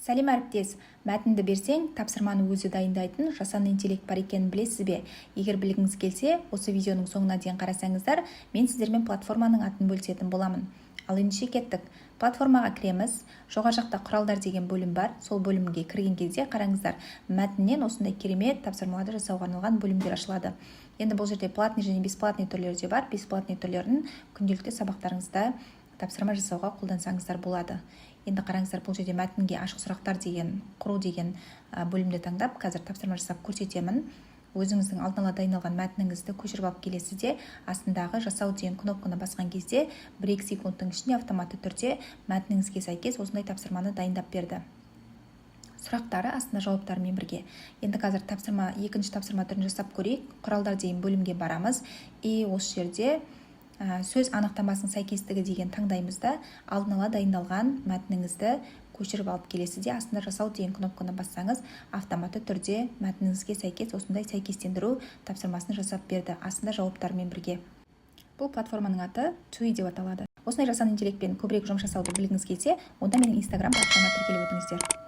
Сәлем, әріптес! Мәтінді берсең, тапсырманы өзі дайындайтын жасанды интеллект бар екенін білесіз бе? Егер білгіңіз келсе, осы видеоның соңына дейін қарасаңыздар, мен сіздермен платформаның атын бөлісетін боламын. Ал ендеше кеттік. Платформаға кіреміз. Жоғары жақта «Құралдар» деген бөлім бар. Сол бөлімге кірген кезде, қараңыздар, мәтіннен осындай керемет тапсырмаларды жасауға арналған бөлімдер ашылады. Енді бұл жерде платный және бесплатный түрлері де бар. Бесплатный түрлерін күнделікті сабақтарыңызда тапсырма жасауға қолдансаңыздар болады. Енді қараңыздар, бұл жерде «Мәтінге ашық сұрақтар» деген, «Құру» деген бөлімді таңдап, қазір тапсырма жасап көрсетемін. Өзіңіздің алдын ала дайындалған мәтініңізді көшіріп алып келесіз де, астындағы «Жасау» деген кнопканы басқан кезде 1-2 секундтың ішінде автоматты түрде мәтініңізге сәйкес осындай тапсырманы дайындап берді, сұрақтары астында жауаптарымен бірге. Енді қазір тапсырма, екінші тапсырма түрін жасап көрейік. «Құралдар» деген бөлімге барамыз и осы жерде «Сөз анықтамасының сәйкестігі» деген таңдаймыз да, алдын ала дайындалған мәтініңізді көшіріп алып келесіз де, астында «Жасау» деген кнопканы бассаңыз, автоматты түрде мәтініңізге сәйкес осындай сәйкестендіру тапсырмасын жасап берді, астында жауаптарымен бірге. Бұл платформаның аты Tui деп аталады. Осындай жасанды интеллектпен көбірек жұмыс жасауды білгіңіз келсе, онда менің Инстаграм парақшама тіркеліп өтіңіздер.